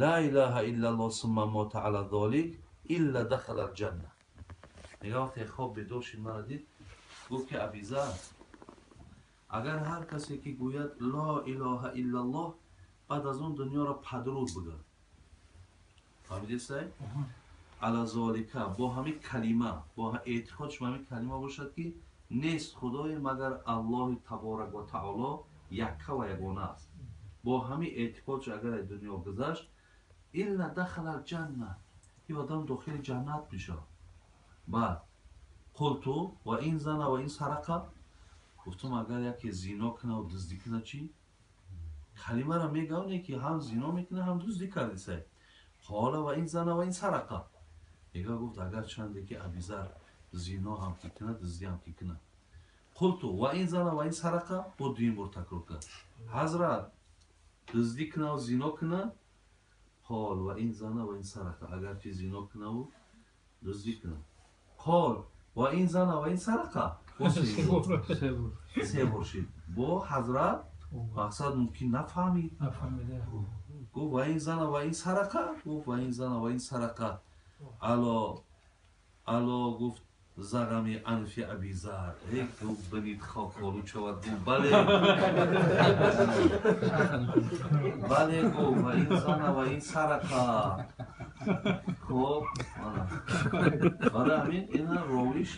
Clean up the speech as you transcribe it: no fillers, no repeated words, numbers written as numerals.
ла илаҳа иллаллоҳ сумма мота ала золик илла дахала алҷанна. Мега вақте хоб бедор шид, мара дид, гуфт ки Абизар, агар ҳар касе ки гӯяд ло илоҳа иллаллоҳ, баъд аз он дунёро падруд бигӯяд, фаҳмидисай, ала золика, бо ҳамин калима, бо эътиқодш ба ҳамин калима бошад, ки нест худое магар Аллоҳи таборак ва таоло, якка ва ягона аст, бо ҳамин эътиқодш агар аз дунё гузашт, илла дахала алҷанна, ин одам дохили ҷаннат мешавад. Баъд қулту ва ин зана ва ин сарақа, гуфтум агар яке зино кунаву дуздӣ куна чӣ? Калимаро мегавне ки ҳам зино мекуна, ҳам дуздӣ кардисай. Қола ва ин зана ва ин сарақа, мега гуфт агар чанде ки Абизар зино ҳам ки куна, дуздӣ ҳам ки куна. Қулту ва ин зана ва ин сарақа, бо дуюм бор такрор кард, ҳазрат, дуздӣ кунаву зино куна? Қол ва ин зана ва ин сарақа, агарчи зино кунаву дуздӣ куна. Қол ва ин зана ва ин сарақа, се бор шид. Бо ҳазрат мақсад мумкин нафаҳмид, гуфт ва ин зана ва ин сарақа, гуфт ва ин зана ва ин сарақа, ало ало, гуфт зағами анфи Абизар, э гуфт бинид хоколу шавад, гуфт бале, бале, гуфт ва ин зана ва ин сарақа. Хоб, барои ҳамин ина ровиш.